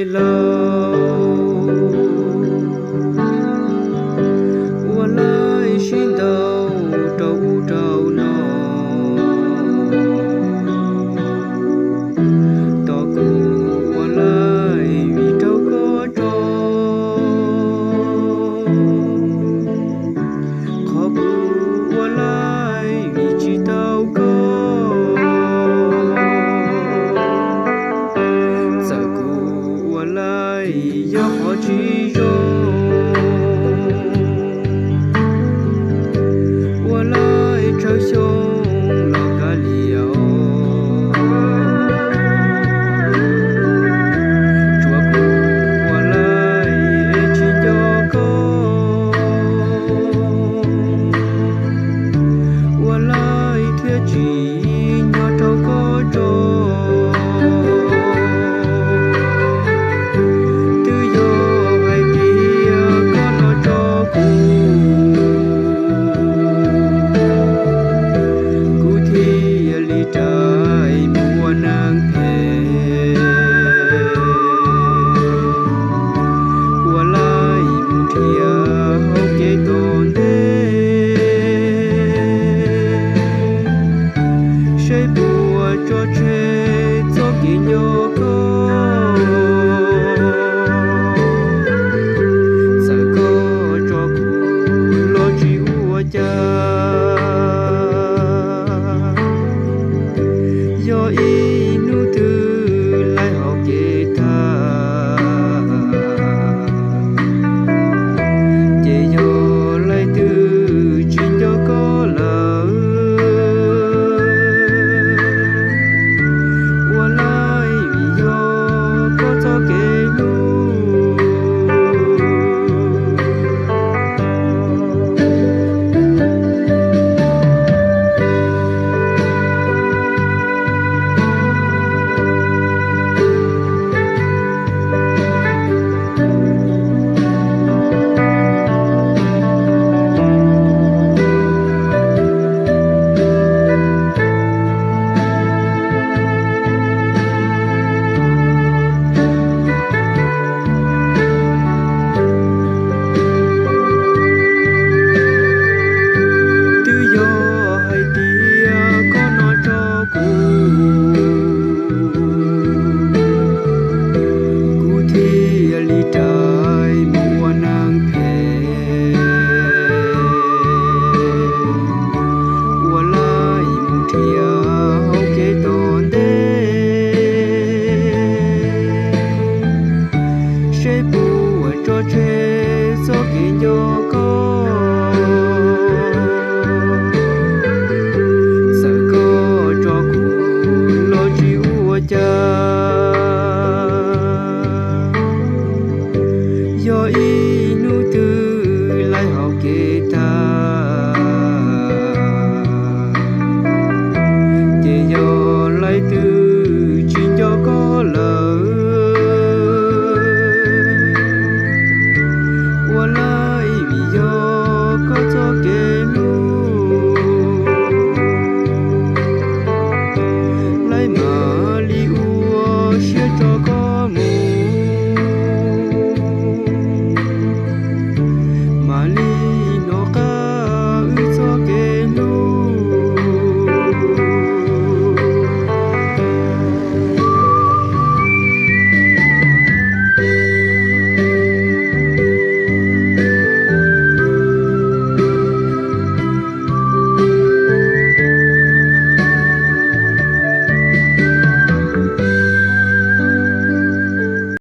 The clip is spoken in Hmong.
Laug, ua laib sib ntaus rau ub rau no, tos kuv ua laib vim raug koj tso. Qhov kuv ua laib vim tsis tau koj, txawm kuv ua laib yog qhov tsis zoo, ua laib tsawg xyoo los kav liam, tsuav kuv ua laib es tsis nco koj, ua laib thiaj tsim nyog raug koj tso. Twb yog hais tias koj los tso kuv, kuv thiaj li rais mus ua neeg phem, ua laib mus nrhiav hauv kev tom ntej, seb puas tso tseg txoj kev nco koj. Txawm koj tso kuv los tsis ua cas, yog ib